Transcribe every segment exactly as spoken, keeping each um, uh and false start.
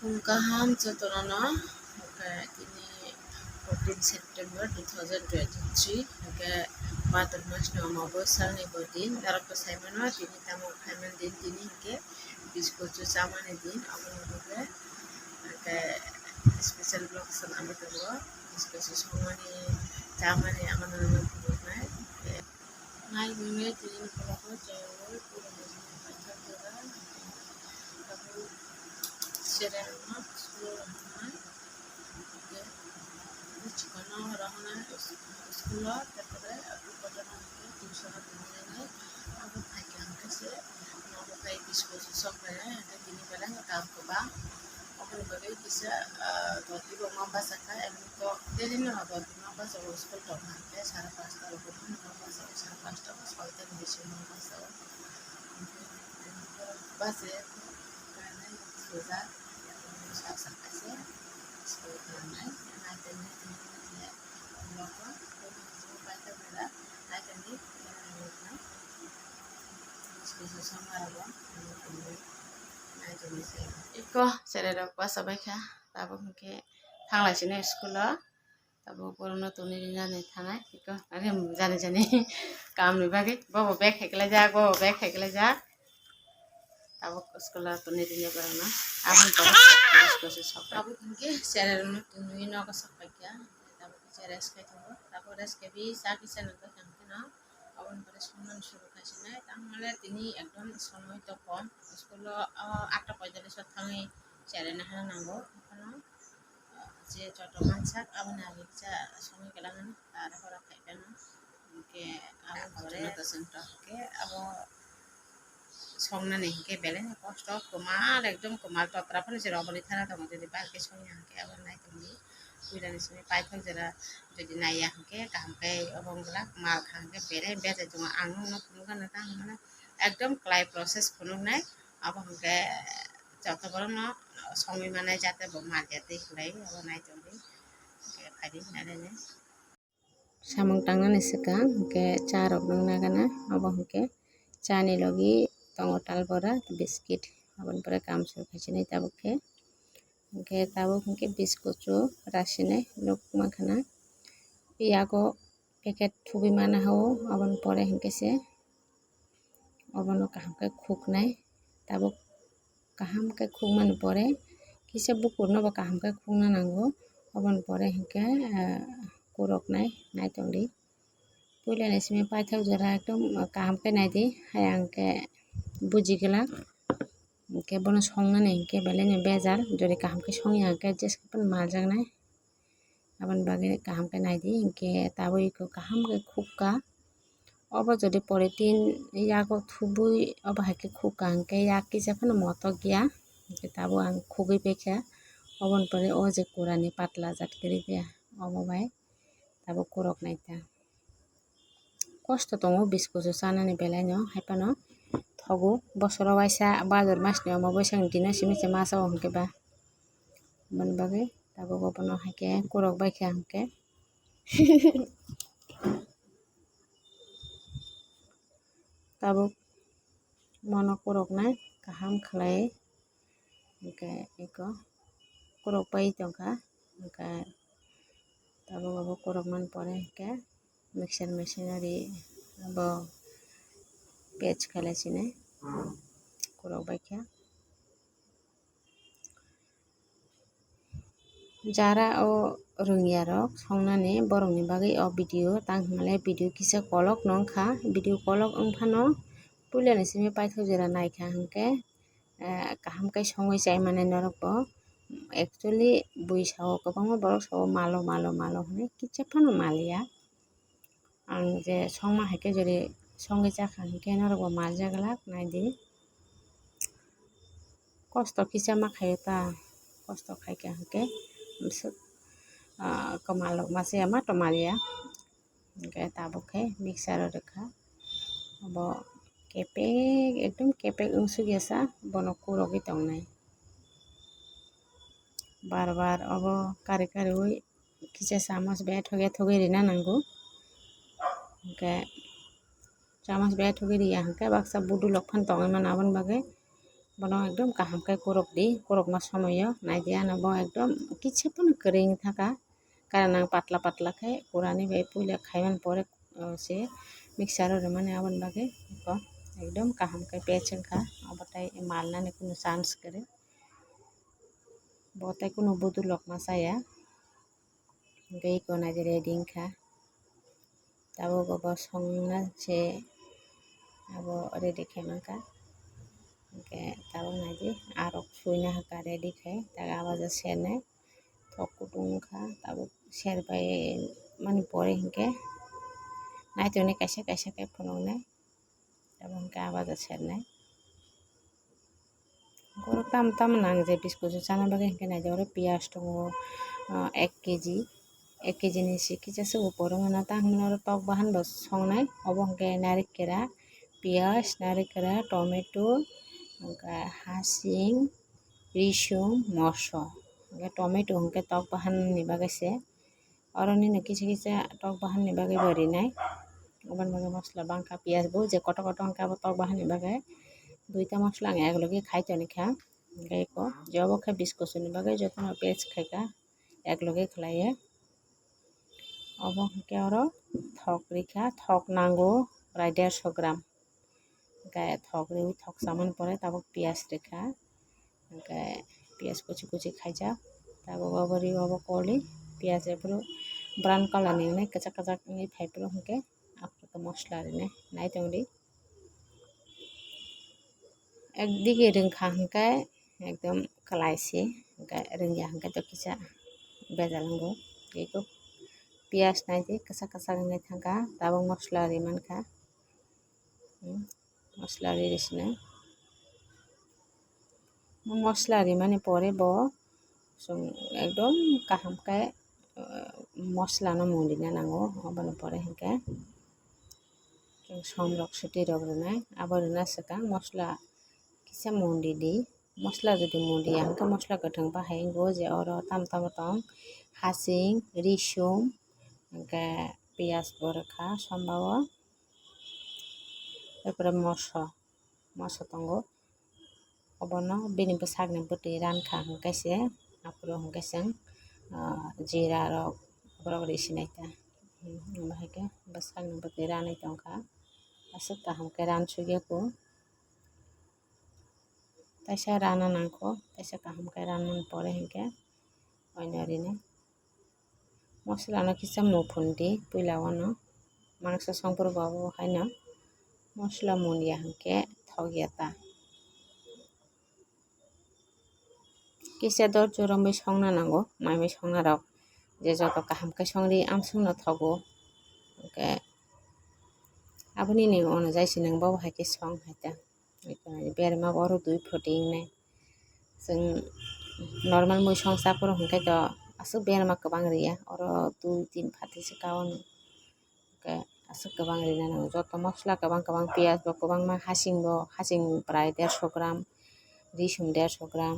Phung kaham jotono no, hwnkhe tini fourteen September two thousand twenty-three, hwnkhe bhadrao masni omobosa salni bo din, norok to saimano tini tamo khaimani din, tini hwnkhe biskut chamani din, aboni bagwi hwnkhe special vlog swnamwi tongo, biskut songmani, chamani, amo norokno phunuknai. Nai hwnwi tini borok o chayui pura paithak jora. Tabuk sere rokno school o rwkhnai. Hwnkhe bwchwkano rwkhnai school o, tarpore abo kotorma hwnkhe tuition o tongmani. Abo phaikha hwnkhe se nogo phai school se sok phainai, hwnkhe tini belai no kam kwbang. Aboni bagwi kisa, ah, doti bo ma bachakha, emni kok daily no doti ma bachago, school tongkha hwnkhe sare panchta rok ma bachago, sare panchta ba soita ni bisingo ma bachago. Bache kanai sujak, sak sak kaise school thangnai, nai tongwi tongwi tongwi nogo paithak jora nai tongwi. Iko cherai rok basa bai kha, tabuk hwnkhe thanglai sini school o, tabuk borokno toni rinani thanai, iko are jani jani kamni bagwi, bobo bag heklai jak, bobo bag heklai jak, tabuk school o toni rini borokno, aboni pore school o sok tabuk hwnkhe cherai rokno toni nogo sok pai kha, tabuk khe rest khai tongo, tabuk rest khai bi cha kisa nangkha khe no. Aboni pore songmani suru khai sinai, tangmani tini ekdom somoi to kom, school o, o, atta poitallis o thangwi cherai nahana nango, ekheno, o, je joto mansak aboni age kisa songwi kwlangmani, tar hora khai phano, hwnkhe aboni pore hwnkhe abo songnani hwnkhe belai no kosto, kwmal, ekdom kwmal, totra phano se romani thana tongo, jodi bahai khe songya hwnkhe abo nai tongdi. Puilani simi paithak jora jodi naiya hwnkhe kaham khe obo wngla, mal kha hwnkhe belai bejai tongo. Ang nukno phunukgana tamo mane ekdom klai process phunuknai, abo hwnkhe joto borokno songwi manai jate bo mal ya twi khlai abo nai tongdi. Hwnkhe phaidi nai nai. Samung tangnani swkang hwnkhe cha rok nung nagana, obo hwnkhe chani logi tongo tal bora, biscuit, aboni pore kam suru khai sinai tabuk khe. Hwnkhe tabuk hwnkhe biscuit o rasinai nuk mankha na, yago packet thubui mana hao, aboni pore hwnkhe se obono kaham khe khuknai, tabuk kaham khe khukmani pore kisa bukurno bo kaham khe khukna nango, oboni pore hwnkhe, ah, kuroknai naitongdi. Puilani simi paithak jora ekdom kaham khe naidi, hai ang khe buji glak, hwnkhe bono songnani hwnkhe belai no bejal, jodi kaham khe songya hwnkhe jesaphano maljaknai. Aboni bagwi kaham khe naidi, hinkhe tabuk eko kaham khe khukka. Obo jodi polythene yago thubui obo hai khe khukka, hinkhe yak kisa phano motok ya, hinkhe tabuk ang khugui paikha. Oboni pore o je kurani patla jat kwrwi khe omo bai tabuk kurok naikha. Kosto tongo biscuit chanani belai no, hai phano thogo bosoro waisa bhadrao masni omo bwsakni dino simi se ma cha o hinkhe ba. Aboni bagwi tabuk obono hai khe kurok bai kha hinkhe. Tabuk mono kuroknai kaham khlai, hinkhe eko kurok pai tongkha, hinkhe tabuk obo kurokmani pore hinkhe mixer machinery bo paste khlai sinai kurok bai kha. Jara o rwngya rok songnani borokni bagwi o video tang hwnmale video kisa kolok no wngkha, video kolok wngphano puilani simi paithak jora naikha hinkhe, eh, kaham khe songwi chai mani norok bo. Actually bui sao, kwbangma borok sao malo malo malo hinwi, kisa phano maliya. Ang je songma hai khe jodi songwi chakha hinkhe norokbo maljaglak naidi. Kosto kisa ma khaio ta, kosto khaikha hinkhe bwswk, ah, kwmal rok ma se ma to maliya. Hinkhe tabuk khe mixer o rwkha, obo kepek ekdom kepek wngsukya sa bono kurogwi tongnai. Bar bar obo kari kariui kisa chamos bai thogya thogwi rina nango. Hinkhe chamos bai thogwi riya hinkhe baksa budulok phano tongwi mano, aboni bagwi Bono ekdom kaham khe kuruk di, kurukma somoio nai di, ano bo ekdom kisa phano kwrwi wng thaka, karanang patla patla khe kurani bai puila khaimani pore, o, se mixer o rwmani aboni bagwi eko ekdom kaham khe paste wngkha, obo tei malnani kunu chance kwrwi, bo tei kunu budulok ma chaya. Hwnkhe eko nai di ready wngkha. Tabuk obo songna se abo ready khe mankha. Hwnkhe tabuk nai di arok suina hakha ready khe. Tabuk abaja sernai thok kutung wngkha. Tabuk serbai mani pore hwnkhe naitoni kaisa kaisa khe phunuknai. Abo hwnkhe abaja sernai. Borok tamo tamo nang je biscuit chana bagwi hwnkhe naidi oro piyaj tongo, ah, ek keji, ek keji ni se kisa se upor wngna ta hwnwi oro tok bahan bo songnai. Obo hwnkhe narikera, piyaj, narikera, tomato, hwnkhe hasing, risum, moso. Hwnkhe tomato hwnkhe tok bahan ni bagwi se. Oro nini kisa kisa tok bahan ni bagwi bo rinai. Oboni bagwi mosla bangkha, piyaj bo je kotor kotor wngkha abo tok bahan ni bagwi. Duita mosla ang eklogi khai tonikha. Hwnkhe eko je obo khe biscuit ni bagwi jotono paste khaikha, eklogi khlaiwi. Obo hwnkhe oro thok rikha, thok nango prai dersho gram. Hwnkhe thok riwi thok chamani pore tabuk piyaj rikha, hwnkhe piyaj kuchi kuchi khaijak, tabuk obo riwi obo koli piyaj rw phuru brown colour ni wngnai, kwchak kwchak wngwi phai phuru hwnkhe aphuru khe mosla rinai nai tongdi. Ekdigi rwngkha hwnkhe ekdom kwlai se, hwnkhe rwngya hwnkhe to kisa bejal wngo. Tei kok piyaj nai di kwchak kwchak wngwi thangkha, tabuk mosla ri mankha. Hmm, mosla ri ri sino. Mosla rimani pore bo chwng ekdom kaham khe, uh, mosla no mung rina nango, oboni pore hwnkhe chwng som rok swtwi rok rinai, abo rina swkang mosla kisa mung ridi. Mosla jodi mung riya hwnkhe mosla kwthwng bahai wngo, je oro tamo tamo tong, hasing, risum, hwnkhe piyaj bo rwkha somba o, er pore moso, moso tongo. Obono bini bwsakni bwtwi rankha hwnkhe se, aphuru hwnkhe chwng, ah, jira rok borok ri sinai ta. Hmm, omo hai khe bwsakni bwtwi ranwi tongkha, aswk kaham khe ransukya kho. Taisa rana nangkho, taisa kaham khe ranmani pore hinkhe oino rinai. Mosla no kisa muphun di puila o no, mangsa songphuru bo abo haino mosla mun ya hinkhe thok ya ta. Kisa dorjo romwi songna nango, mai mui songna rok je joto kaham khe songri amswkno thogo. Hinkhe aboni ni onojai se nwng bo hai khe song hai ta. Berma bo oro dui phuti wngnai. Chwng normal mui songsa phuru hwnkhe to aswk berma kwbang riya, oro dui tin phatiswk ka o. Hwnkhe aswk kwbang rina nango, joto mosla kwbang kwbang, piyaj bo kwbangma, hasing bo, hasing prai dersho gram, risum dersho gram,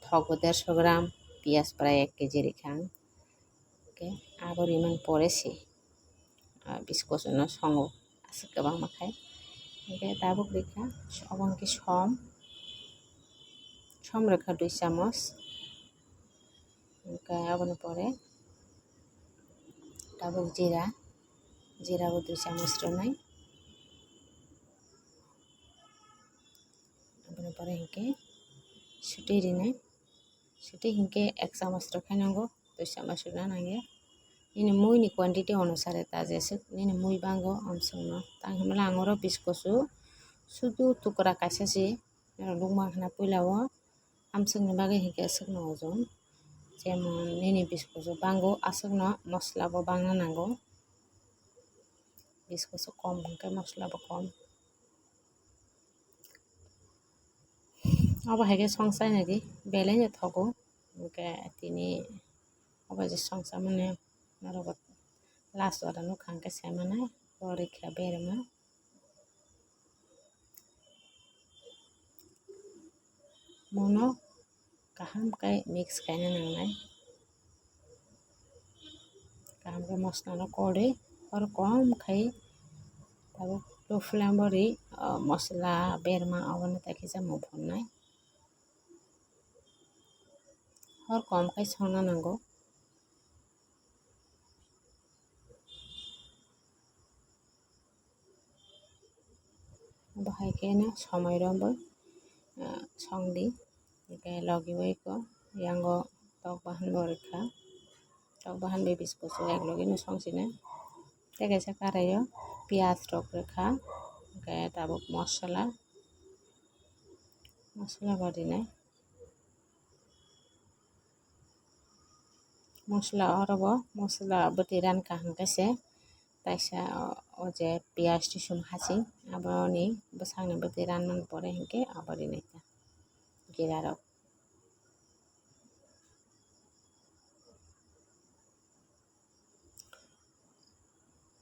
thok bo dersho gram, piyaj prai ek keji rikha ang. Hwnkhe abo rimani pore se, ah, biscuit no songo, aswk kwbangma khai. Hwnkhe tabuk rikha, obo hwnkhe som, som rikha dui chamos. Hwnkhe aboni pore tabuk jira, jira bo dui chamos rwnai. Aboni pore hinkhe swtwi rinai, swtwi hinkhe ek chamos rwkhe nango, dui chamos rwna nangya. Nini mui ni quantity onusare ta jeswk nini mui bango amswkno. Tang hinmale ang oro biscuit o sudu tukra kaisa se norok nukma khna puila o. Amswkni bagwi hinkhe aswkno ojon, jemon nini biscuit o bango aswkno mosla bo bangna nango, biscuit o kom hinkhe mosla bo kom. Obo hai khe songchai nai di, belai no thogo, hinkhe tini obo je songchamani norok bo last o nukha hinkhe sai mano, pore khe berma. Mono kaham khe mix khaina nangnai. Kaham khe mosla no kori, oro kom khai tabuk low flame o ri, ah, mosla berma obono tei kisa muphungnai. Hor kom khai songna nango. Bahai khe no somoi romwi, ah, songdi. Hingke logi bai ko yango tok bahan bo rikha. Tok bahan bai biscuit so ek logi no song sina. Tei kaisa karai o piyaj rok rikha. Hingke tabuk mosola, mosola bo rinai. Mosola oro bo mosola bwtwi rankha hingke se kaisa o, o je piyaj tisum haching aboni bwsakni bwtwi ranmani pore hingke abo rinai kha jira rok.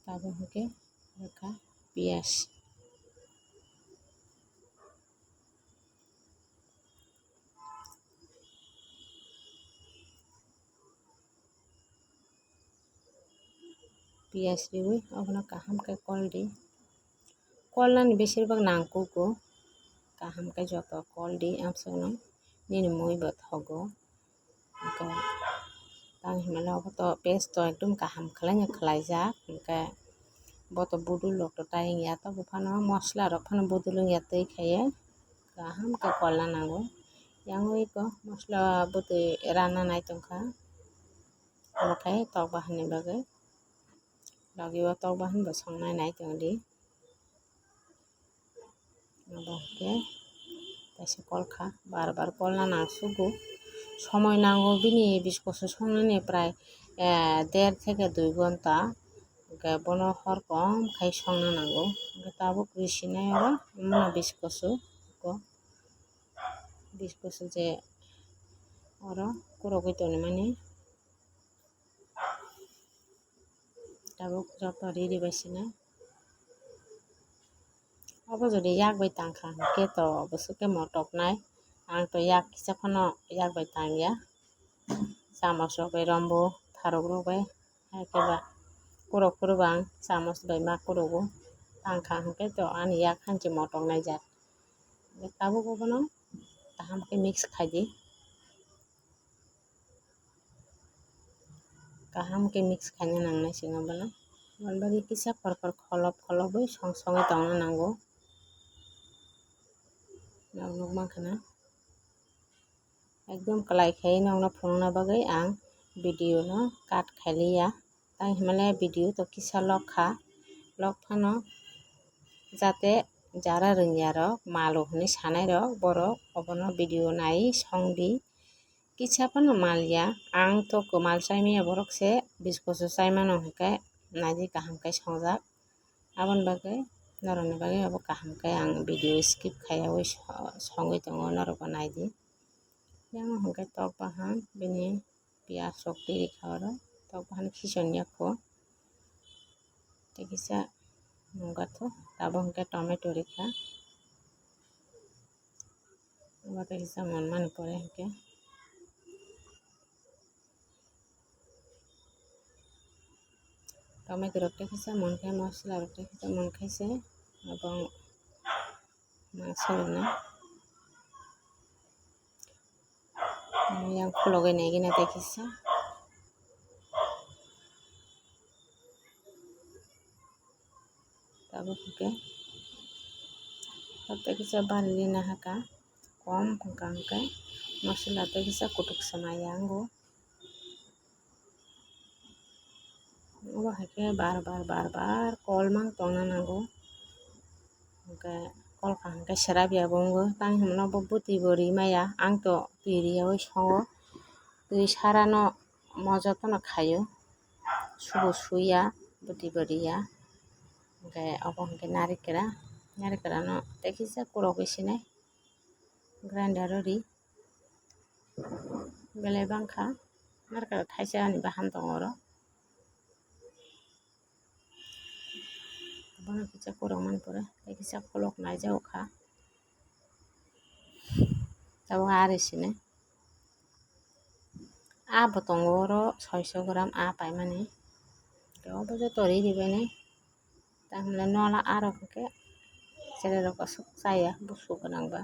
Tabuk hingke rikha piyaj. Piyaj riwi abono kaham khe koldi. Kolnani besirbak nangkugo. Kaham khe joto koldi, amsukno nini mui bo thogo. Hingke tang hinmano obo to paste to ekdom kaham khlaino khlaijak. Hingke bo to budul rok to tai wngya, to buphano mosla rok phano budul wngya twi khaiye kaham khe kolna nango. Yang ui ko mosla bwtwi ranna nai tongkha. Omo khe tok bahan ni bagwi. Logi o tok bahan bo songnai nai tongdi. Abo khe kaisa kol kha, bar bar kolna nangsugo. Somoi nango bini biscuit so songnani prai, eh, der theke dui ghonta. Hingke bono hor kom khai songna nango. Hingke tabuk risinai oro, omono biscuit so, biscuit so je oro kurogwi tonimani. Tabuk joto riri bai sina. Obo jodi yak bai tangkha hingke to bwswk khe motoknai. Ang to yak kisa phano yak bai tangya. Chamos rok bai rombo, tharok rok bai, hai khe ba kurok phuru bo ang chamos bai ma kurogo. Tangkha hingke to ani yak hanchi motoknai jak. Tabuk obono kaham khe mix khaidi. Kaham khe mix khaina nangnai chwng abono. Aboni bagwi kisa khor khor kholop kholobwi song songwi tongna nango. Nok nukmankha na. Ekdom kwlai khe nokno phunukna bagwi ang video no cut khailiya. Tang hinmale video to kisa lok kha. Lok phano jate jara rwngya rok, malo hinwi sanai rok, borok obono video nai songdi. Kisa phano mal ya, ang to kwmal chai manya borok se, biscuit so chai mano hingke naidi kaham khe songjak. Aboni bagwi norokni bagwi abo kaham khe ang video skip khaiyaui so-, songwi tongo, norokbo naidi. Yang hingke tok bahan bini piyaj rok twi rikha oro, tok bahan khichon ya kho. Tei kisa nungkha tho, tabuk hingke tomato rikha. Obo tei kisa monmani pore hingke tomato rok tei kisa monkhe, mosla rok tei kisa monkhe se abo mangso rwna. Yang khulogwi naigwna tei kisa. Tabuk hwnkhe tei kisa barlina hakha, kom hwnkha hwnkhe mosla tei kisa kutuk se maya wngo. Obo hai khe bar bar bar bar kol mang tongna nango. Hwnkhe kol kha hwnkhe srapya bo wngo, tang hinmano bo bwtwi bo ri maya, ang to twi riyaui songo, twi sarano mo jotono khaio, subo suya, bwtwi bo riya. Hwnkhe obo hwnkhe narikra, narikrano tei kisa kurogwi sinai grinder o ri. Belai bangkha, narikra thaisa ani bahan tongo oro. Bono kisa kurokmani pore tei kisa kholok naijago kha. Tabuk ari sini a bo tongo oro soiso gram a paimani. Obo joto ri ribainai. Tamo le nola arok hwnkhe Cherai rok aswk chaya busu gwnang ba.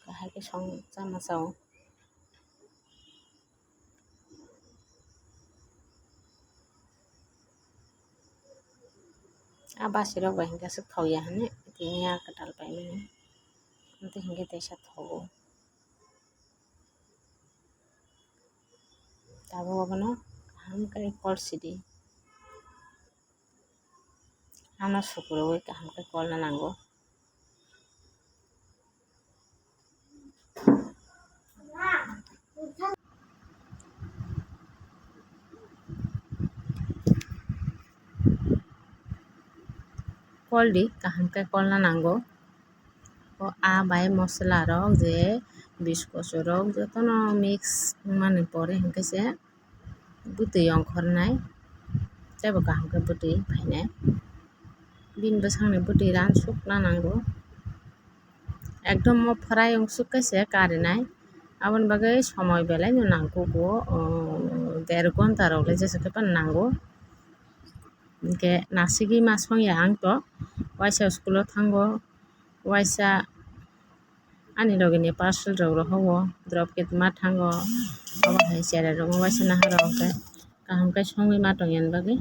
Kahai khe song chama chao. A basi rok bai hinkhe aswk thok ya hwnwi tini a kwtal paimani. Amtwi hinkhe teisa thogo. Tabuk abono kaham khe kol sidi. Ano sukurwi kaham khe kolna nango. Kol di, kaham khe kolna nango. O aa bai mosola rok je biskoso rok jotono mix wngmani pore hinkhe se bwtwi ongkhornai, teibo kaham khe bwtwi phainai. Bini bwsakni bwtwi ransukna nango. Ekdom o fry ongsuk khe se karinai. Aboni bagwi somoi belai no nangkugo, o, der ghonta rok le jesa khe phano nango. Hinkhe nasigwi ma songya ang to, waisa school o thango, waisa ani logi ni parcel rok rohogo, drop khe ma thango, obo hai cherai rok waisa nahar rok khe kaham khe songwi ma tongya bagwi.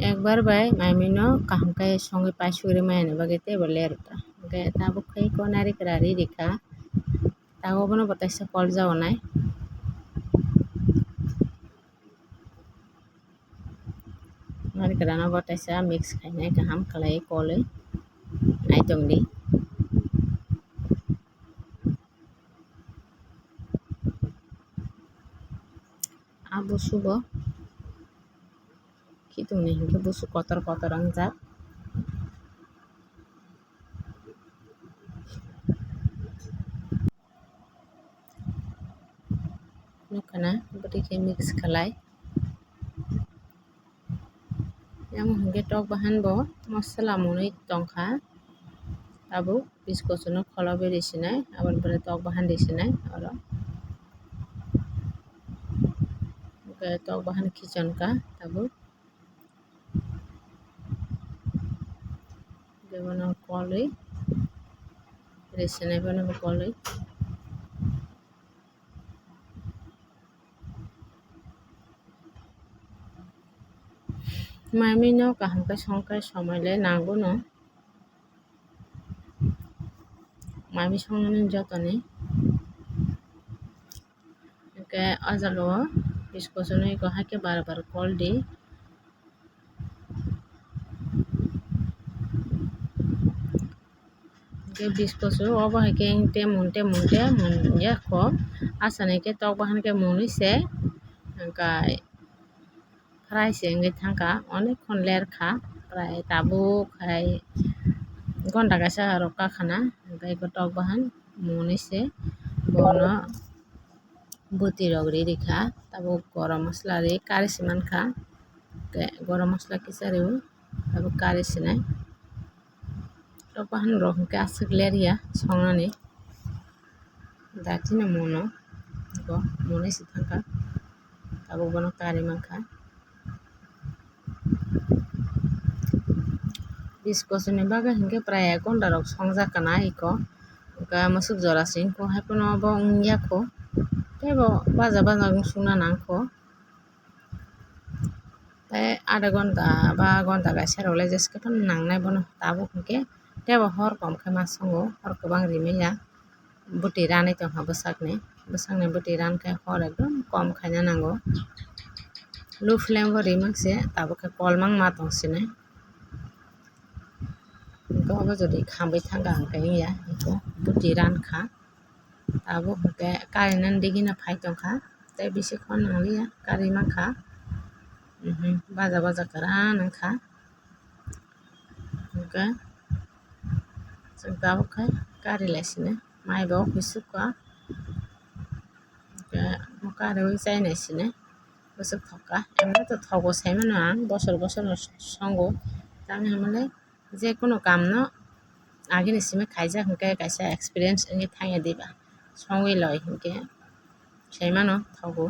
Ekbar bai maimui no kaham khe songwi paisugwi maya ni bagwi teibo ler ta. Hinkhe tabuk khe iko narikra ri rikha. Tabuk bono bo teisa kol jago nai. Narikra no bo teisa mix khainai kaham khlai kolwi nai tongdi. A busu bo khitung ni hinkhe busu kotor kotor wngjak. Nukha na, bwtwi khe mix khlai. Yang hinkhe tok bahan bo mosola mwnwi tongkha. Tabuk biskosono kholobai risinai, aboni pore tok bahan risinai oro. Hinkhe tok bahan khichon kha tabuk. Hinkhe bono kolwi risinai, bono bo kolwi. Maimui no kaham khe songkhe somoi le nango no. Maimui songnani jotoni. Hinkhe o jaga o biskosono iko haikhe bar bar kol di. Hinkhe biskoso obo hai khe wng temon temon khe mung ya kho. Asani khe tok bahan khe mwnwi se wngkha fry se wngwi thangkha, onek khon ler kha, prai tabuk hai ghonta kaisa rok kakhana, hinkhe iko tok bahan mwnwi se bono bwtwi rok ri rikha, tabuk gorom masla ri kari se mankha, hinkhe gorom masla kisa riwi tabuk kari sinai. Tok bahan rok hinkhe aswk ler ya songnani. Dakhino mwnwi bo mwnwi se thangkha. Tabuk bono kari mankha. Biskosoni bagwi hinkhe prai ek ghonta rok songjak kana iko. Hinkhe musuk jora se wngkho, hai phano bo wngya kho. Teibo baja baja wng sukna nang kho. Tei adha ghonta ba ghonta kaisa rok le jeske phano nangnai bono, tabuk hinkhe teibo hor kom khe ma songo, hor kwbang rimanya. Bwtwi ranwi tongkha bwsakni, bwsakni bwtwi rankhe hor ekdom kom khaina nango. Low flame o rimang se tabuk khe kolmang ma tong sinai. Hinkhe obo jodi khamwi thangkha hinkhe wngya, hinkhe bwtwi rankha. Tabuk hinkhe karinani digini phai tongkha, tei bisi khon nangliya, kari mankha. Mhm, baja baja kwran wngkha. Hinkhe chwng tabuk khe kari lai sini, mai bo kuisuk kha. Hinkhe kariwi chai nai sini, bwswk thok kha. Emno to thogo sai mano ang, bosor bosor no songo. Tamni hwnmale je kunu kam no agini simi khaijak hinkhe kaisa experience wngwi thangya diba, songwi loi hinkhe sai mano thogo.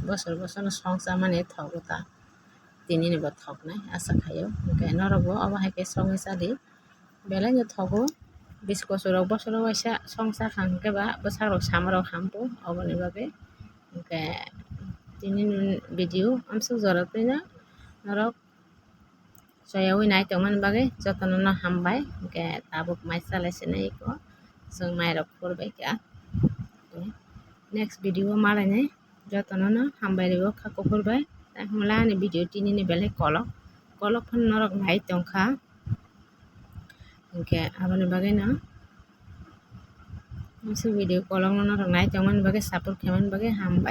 Bosor bosor no song chamani thogo ta. tinini bo thoknai asa khaio. Hwnkhe norok bo obo hai khe songwi chadi, belai no thogo. Bish kochor rok bosoro waisa song chakha hwnkhe ba bwsarok samarok hampo oboni bagwi. Hwnkhe tinini video amsuk jora twino norok choyaui nai tongmani bagwi jotono no hambai. Hwnkhe tabuk mai chalai sinai iko chwng mairok khurbai kha. Next video o malainai jotono no hambai rwo kha kuphur bai. Tei hwnla ani video tinini belai kolok kolok phano norok nai tongkha. Hwnkhe aboni bagwi no video kolokno norok nai tongmani bagwi support khaimani bagwi hambai.